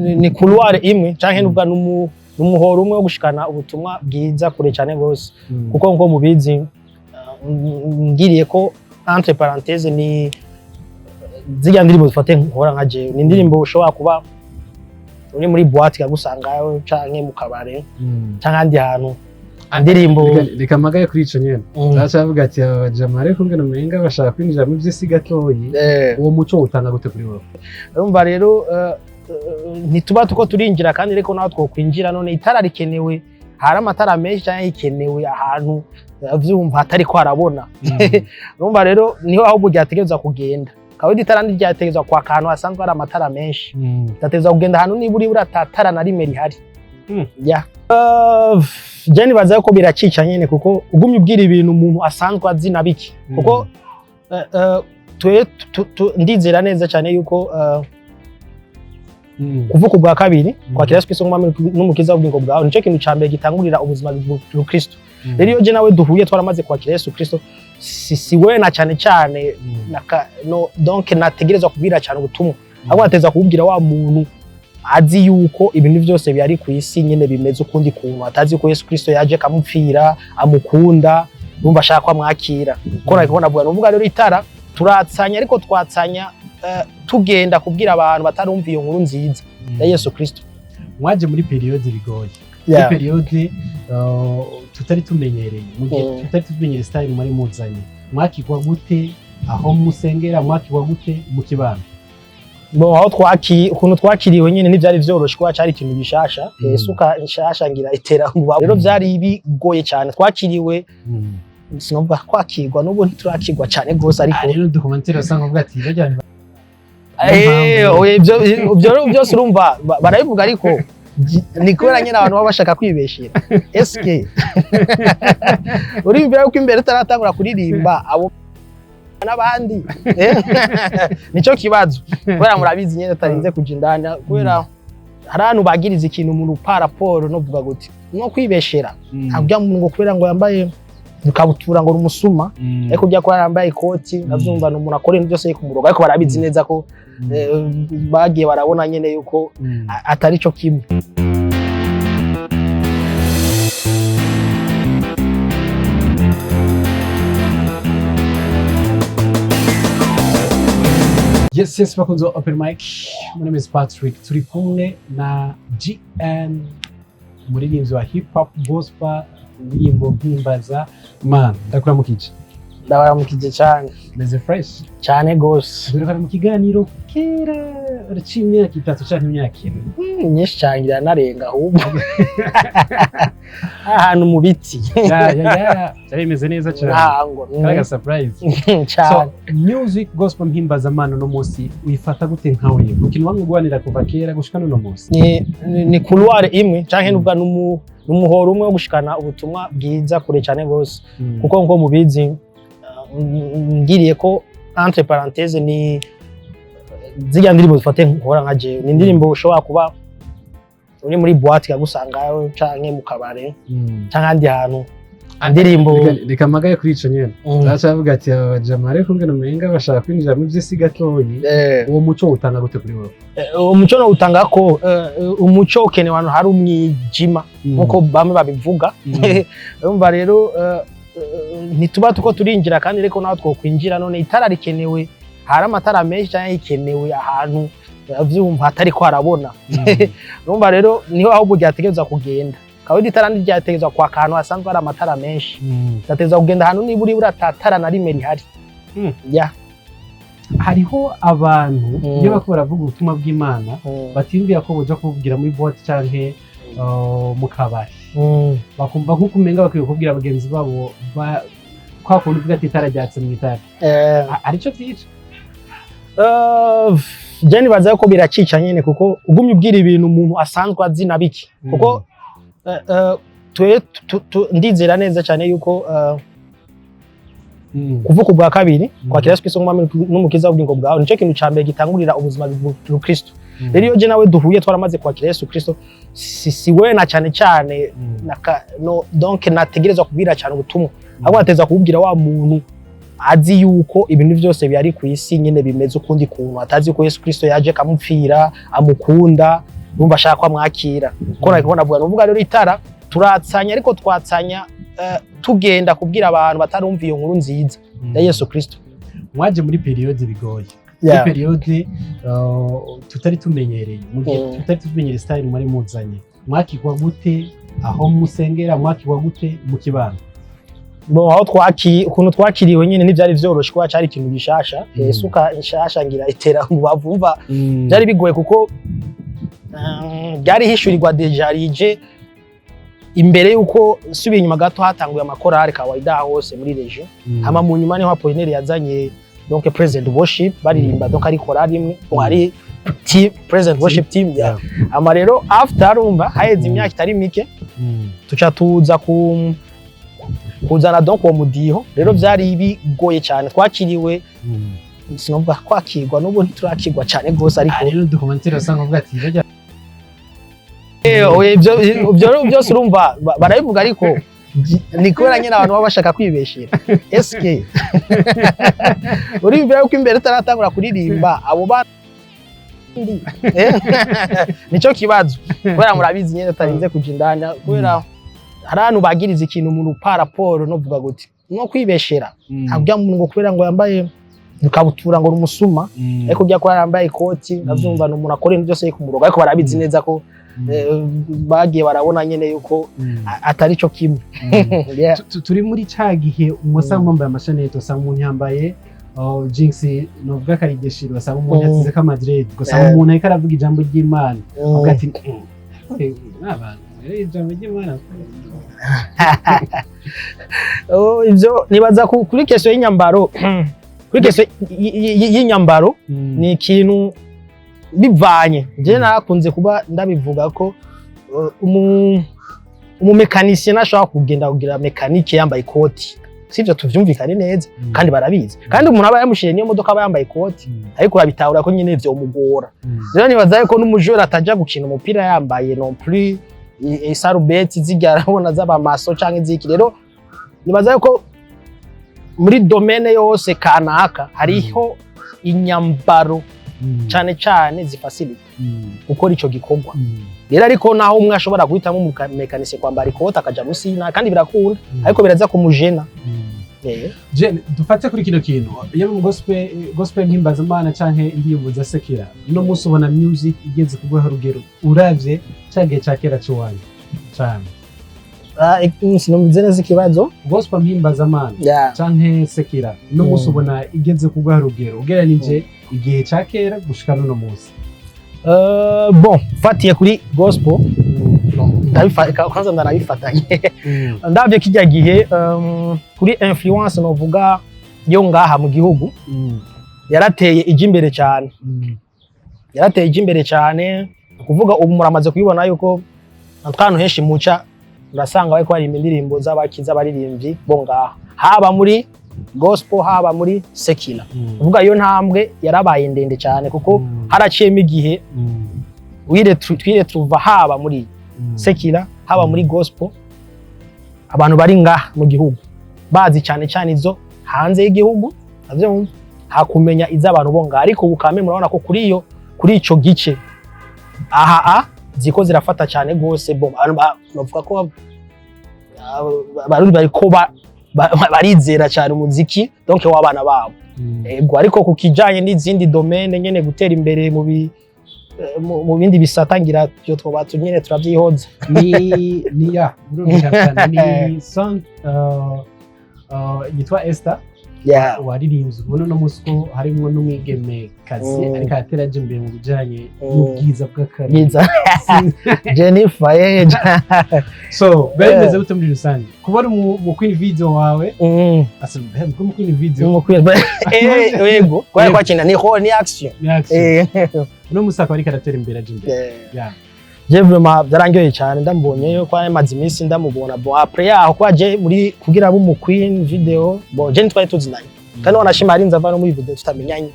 Ni couloir imwe canke nuvuga n'umuhoro umwe wo gushikana ubutumwa bwiza kure cyane gose, kuko nko mubizi, ngiriye ko entre parenthèse, ni zirya ndirimbo dufate nkora nka jewe, ni indirimbo ushobora kuba uri muri boîte ikagusangayo, canke mu kabare, canke ahandi hantu, indirimbo. Reka mpagaye kuri ico nyene. Baca ati aba bajama ariko ngene umenga bashaka kwinjira mu vy'isi gatoyi. Uwo muco utanga gute kuri wowe? Urumva rero, ntituba tuko turinjira, kandi ariko naho twokwinjira, none itara rikenewe hari amatara menshi, canke rikenewe ahantu vyumva hatari ko harabona. Urumva rero, niho ahubwo ryategerezwa kugenda. Kabodi itara ntiryategerezwa kwaka ahantu hasanzwe hari amatara menshi, ryategerezwa kugenda ahantu niba uri uratatara na rimwe rihari. Ya, je nibaza ko biracica nyene, kuko ugumye ubwira ibintu umuntu asanzwe azi na biki, kuko twe ndizera neza cyane yuko kuvuka ubwa kabiri, kwakira Yesu Kristo nk'umwami n'umukiza w'ubugingo bwawe, nicyo kintu ca mbere gitangurira ubuzima bw'Ukristo. Rero iyo je nawe duhuye twaramaze kwakira Yesu Kristo, si we na cyane cyane no, donc nategerezwa kubwira cyane ubutumwa, ahubwo nategerezwa kububwira wa muntu azi yuko ibintu byose bihari ku isi nyine bimeze ukundi kuntu, atazi ko Yesu Kristo yaje akamupfira, amukunda, numva ashaka ko amwakira. Ko nariko navuga, nuvuga rero itara turatsanya, ariko twatsanya tugenda kubwira abantu batarumva iyo nkuru nziza ya Yesu Kristo. Mwaje muri période bigoye, muri période tutari tumenyereye, mu gihe tutari tumenyereye style mwari muzanye. Mwakigwa gute aho musengera? Mwakigwa gute mu kibano? Bon, aho ukuntu twakiriwe nyine ntivyari vyoroshe, kuba cari ikintu gishasha. Isuka nshasha ngira itera mu rero vyari bigoye cyane. Twakiriwe, sinovuga kwakirwa, n'ubu ntiturakirwa cyane gose, ariko Rero documentaire usanga uvuga ati bajya Oya, ibyo byose urumva barabivuga, ariko ni kubera nyine abantu baba bashaka kwibeshera. Eske uriyumvira yuko imbere utaratangura kuririmba abo n'abandi? Nico kibazo, kubera murabizi nyine tutarinze kuja indani, kubera hari ahantu bagiriza ikintu umuntu par rapport no vuga gute no kwibeshera. Ntabwo muntu ngo kubera ngo yambaye ikabutura ngo rumusuma, ariko ujya kuba yambaye ikoti, navyumva ni umuntu akora ibintu byose ku murongo, ariko barabizi neza ko bagiye barabona nyine yuko atari cyo kimwe. Yes, bakunze wa Open Mic. My name is Patrick. Turi kumwe na GN, umuririmbyi wa hip hop gospel, indirimbo mpimbaza man. Ndakuramukije. Ndabaramukije cyane. Meze fresh? Cyane gose. Dore mu kiganiro kera raciye imyaka 3 canke imyaka 4. Nyinshi cyane, ngira narenga ahubwo, ahantu mu biti. Ya, byari bimeze neza cyane. Ntango. Karaga surprise. Cyane. So, music gospel mpimbazamana no munsi uyifata gute nkawe? Ukintu wamwe ugwanira kuva kera gushika n'uno munsi. Ni couloir imwe canke nuvuga n'umuhoro umwe wo gushikana ubutumwa bwiza kure cyane gose, kuko nko mubizi, ngiriye ko entre parenthèse, ni zirya ndirimbo dufate nkora nka jewe, ni indirimbo ushobora kuba uri muri boîte ikagusangayo, canke mu kabare, canke ahandi hantu, indirimbo. Reka mpagaye kuri ico nyene. Baca bavuga ati aba bajama ariko ngene umenga bashaka kwinjira mu vy'isi gatoyi. Uwo muco utanga gute kuri wowe? Umuco no utanga ko umuco ukenewe ahantu hari umwijima, nkuko bamwe babivuga. Urumva rero, ntituba tuko turinjira, kandi ariko naho twokwinjira, none itara rikenewe hari amatara menshi, canke rikenewe ahantu vyumva hatari ko harabona. Urumva rero, niho ahubwo ryategerezwa kugenda. Kabodi itara ntiryategerezwa kwaka ahantu hasanzwe hari amatara menshi, ryategerezwa kugenda ahantu niba uri uratatara na rimwe rihari. Ya. Hariho abantu iyo bariko baravuga ubutumwa bw'Imana batiyumvira ko boja kubugira muri boîte canke mu kabari, bakumva nk'uko umenga bakwiye kubwira bagenzi babo kwa kundi uvuga ati itara ryatse mu itara. Arico vyica? Je nibaza ko biracica nyene, kuko ugumye ubwira ibintu umuntu asanzwe azi na biki, kuko twe ndizera neza cyane yuko kuvuka ubwa kabiri, kwakira Yesu Kristo nk'umwami n'umukiza w'ubugingo bwawe, nicyo kintu ca mbere gitangurira ubuzima bw'Ukristo. Rero iyo je nawe duhuye twaramaze kwakira Yesu Kristo, si we na cyane cyane no, donc nategerezwa kubwira cyane ubutumwa, ahubwo nategerezwa kububwira wa muntu azi yuko ibintu byose bihari ku isi nyine bimeze ukundi kuntu, atazi ko Yesu Kristo yaje akamupfira, amukunda. Urumva ashaka ko amwakira ko nariko ndavuga, nuvuga rero itara turatsanya, ariko twatsanya tugenda kubwira abantu batarumva iyo nkuru nziza ya Yesu Kristo. Mwaje muri période bigoye, muri période tutari tumenyereye, mu gihe tutari tumenyereye style mwari muzanye. Mwakigwa gute aho musengera? Mwakigwa gute mu kibano? Bon, aho twaki ukuntu twakiriwe nyine ntibyari vyoroshe kuba cari ikintu gishasha. Isuka nshasha ngira itera mu bavumva. Byari bigoye kuko byari hishurirwa déjà rije imbere yuko subiye inyuma gato hatanguye amakorale kawaida hose muri région. Hama mu nyuma niho Apollinaire yazanye donc praise and worship, baririmba donc ari korale imwe, bon, ari team, praise and worship team ya. Hama rero after, urumva haheze imyaka itari mike, tuca tuza ku kuzana donc uwo mudiho. Rero byari bigoye cyane, twakiriwe, sinovuga kwakirwa, n'ubu ntiturakirwa cyane rwose, ariko Ah, rero documentaire usanga uvuga ati bajya Oya, ibyo rero byose urumva barabivuga, ariko ni kubera nyine abantu baba bashaka kwibeshera. Eske uriyumvira yuko imbere utaratangura kuririmba abo bandi? Nicyo kibazo, kubera murabizi nyine utarinze kuja indani, kubera hari ahantu bagiriza ikintu umuntu par rapport no vuga guti no kwibeshera. Ntabwo umuntu ngo kubera ngo yambaye ikabutura ngo ni umusuma, ariko ujya kuba yambaye ikoti ndavyumva, ni umuntu akora ibintu byose ku murongo, ariko barabizi neza ko bagiye barabona nyine yuko atari cyo kimwe. Yeah. Turi muri ca gihe umusanga wambaye amashanete, usanga umuntu yambaye, oh, jeans novuga akarigeshiro, usanga umuntu yasizeko amadread, ugasanga umuntu ariko aravuga ijambo ry'Imana, avuga ati "N'abantu ijambo ry'Imana." Oh, ivyo nibaza kuri question y'inyambaro, kuri question y'inyambaro ni ikintu bivanye. Je narakunze kuba ndabivuga ko umumécanicien ntashobora kugenda kugira mécanique yambaye ikoti, sivyo? Tuvyumvikane neza. Kandi barabizi, kandi umuntu aba yamushiriye niyo modoka aba yambaye ikoti, ariko urabitahura ko nyine vyomugora. Rero nibaza ko n'umujura ataja gukina umupira yambaye non plus isarubeti zirya arabona z'abamaso canke iziki. Rero nibaza ko muri domaine yose kanaka hariho inyambaro cane cane zifacilita gukora ico gikorwa. Rero ariko naho umwe ashobora guhitamo umumécanicien kwambara ikoti akaja musi y'intara, kandi birakunda, ariko biraza kumujena. Je dufate kuri kino kintu, iyo mu gospel mpimbazamana canke indirimbo za secular, uno munsi ubona music igeze ku rwego rugero uravye ca gihe ca kera c'iwanyu cane? Ah, sinumvise neza ikibazo. Gospel mpimbazamana canke secular, uno munsi ubona igeze ku rwego rugero ugereranije igihe ca kera gushika n'uno munsi? Bon, fatiye kuri gospel, kwanza ndanabifatanye, ndavye kijya gihe kuri influence novuga yo ngaha mu gihugu yarateye ijya imbere cyane, yarateye ijya imbere cyane. Ni ukuvuga ubu muramaze kubibona yuko ahantu henshi muca urasanga bariko baririmba indirimbo z'abaririmbyi bo ngaha, haba muri gospel, haba muri secular. Kuvuga iyo ntambwe yarabaye ndende cyane kuko haraciyemo igihe twiretrouva haba muri secular, haba muri gospel, abantu bari ngaha mu gihugu bazi cyane cyane izo hanze y'igihugu, avyumva hakumenya iz'abantu bo ngaha. Ariko ubu kame murabona ko kuri iyo, kuri ico gice aha a ziko zirafata cyane gose. Bon, abantu bavuga ko Abarundi bariko barizera cyane umuziki donc w'abana babo. Ego, ariko ku kijanye n'izindi domaine nyene, gutera imbere mu bindi bisata, ngira byo twoba nyene turavyihoza. Ni ya birumvikana cyane, ni song yitwa Esther waririmbye. Ubona uno munsi ko harimwo n'umwigeme kazi ariko aratera aja imbere mu bijanye n'ubwiza bw'akarere. Bwiza, Jennifer. So biba bimeze gute muri rusange kubona mu queen video wawe? Asa mu queen video. Yego, kubera kwakina ni rôle, ni action. Ni action. Uno munsi akaba ariko aratera imbere, aja imbere. Yeah. Je vraiment byarangiye cyane ndamubonyeyo, kwa maze iminsi ndamubona. Bon, après yaho kwa je muri kugira abe umu queen video, bon, je ntitwari tuzinanye, kandi wanashima arinze ava no muri video tutamenyanye.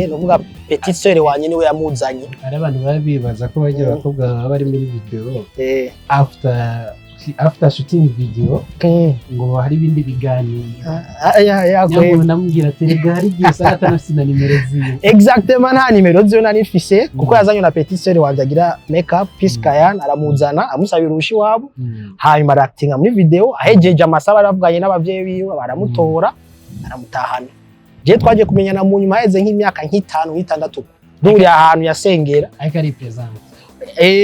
Nuvuga petite sœur wanye niwe yamuzanye. Hari abantu baba bibaza ko bajya abakobwa baba bari muri video after After shooting video ngo hari ibindi biganiro. Ah, ya. Niyo muntu namubwira ati: "Rega hari igihe usanga atanafise na nimero ziwe." Exactement, nta nimero ziwe nari mfise, kuko yazanywe na petite sœur wanje agira makeup, Peace Kayan, aramuzana amusabira uruhushi iwabo, hanyuma aratinga muri video. Ahejeje amasaha aravuganye n'abavyeyi biwe, baramutora, aramutahana. Je twagiye kumenyana mu nyuma, haheze nk'imyaka nk'itanu, nk'itandatu, duhuriye ahantu yasengera. Ariko ari present.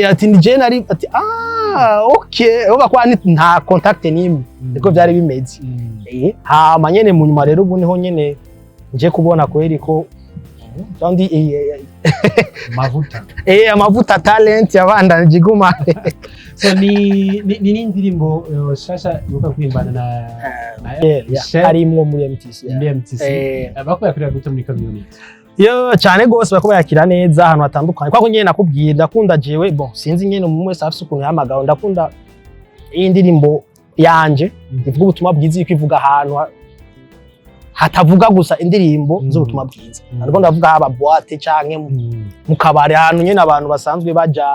Ati ni je nari, ati: "Ah, okay." Uvuga ko nta contact n'imwe, niko byari bimeze. Hama nyene mu nyuma rero ubu niho nyene nje kubona kweri ko kandi Mavuta. Amavuta, talent yabandanije iguma. So ni n'indirimbo shasha ibuka kurimbana na Yeah, Michel. Harimwo muri MTC, yeah. Muri MTC. Bako yakorera gute muri community? Yo, cyane gose, bariko bayakira neza ahantu hatandukanye, kwako nyene nakubwiye ndakunda jewe. Bon, sinzi nyene, umuntu wese afise ukuntu yahamagawe. Ndakunda iyi ndirimbo yanje ivuga ubutumwa bwiza, iriko ivuga ahantu hatavuga gusa indirimbo z'ubutumwa bwiza. Ariko ndavuga haba boîte canke mu kabari, ahantu nyene abantu basanzwe baja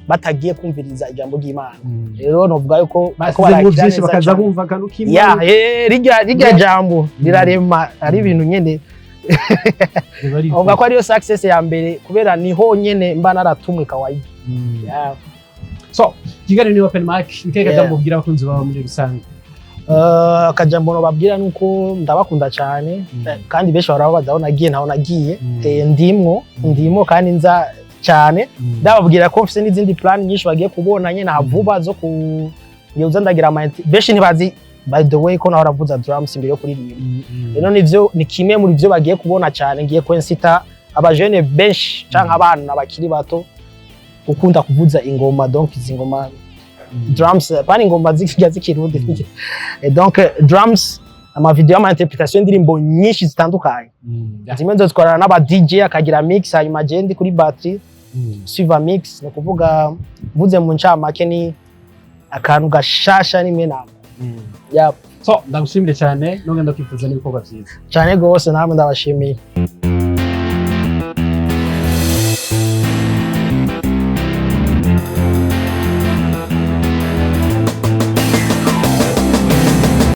batagiye kumviriza ijambo ry'Imana. Rero novuga yuko bariko basize mu barakira byinshi neza bakaza cane. bumva akantu Ya. k'Imana. Rirya jambo rirarema, ari ibintu nyene Riba ari avuga ko ariyo success ya mbere, kubera niho nyene mba naratumwe kawaida. Yeah. So ikiganiro ni open mic, ni keke jambo ubwira abakunzi bawe muri rusange? Akajambo nobabwira nuko ndabakunda cyane. Kandi benshi barababaza aho nagiye, ntaho nagiye. Ndimwo, ndimo kandi nza cyane. Ndababwira ko mfise n'izindi plan nyinshi bagiye kubona nyene aha vuba zo ku ngiye ndagira ama benshi ntibazi, by the way, ko naho ravuza drums imbere yo kuririmba. Rero nivyo, ni kimwe muri byo bagiye kubona cyane. Ngiye kwensita abajene benshi canke abana bakiri bato gukunda kuvuza ingoma, donc izi ngoma drums, pani ingoma zikijya z'ikirundi. Donc drums, ama video, ama interpretation y'indirimbo nyinshi zitandukanye. Zimwe nzozikorana n'aba DJ, akagira mix, hanyuma je ndi kuri batterie suiva mix. Ni ukuvuga mvuze mu ncamake, ni akantu gashasha nimwe nako. Yep. So ndagushimire cyane, nongera ndakwifuza n'ibikorwa byiza. Cyane gose, namwe ndabashimiye.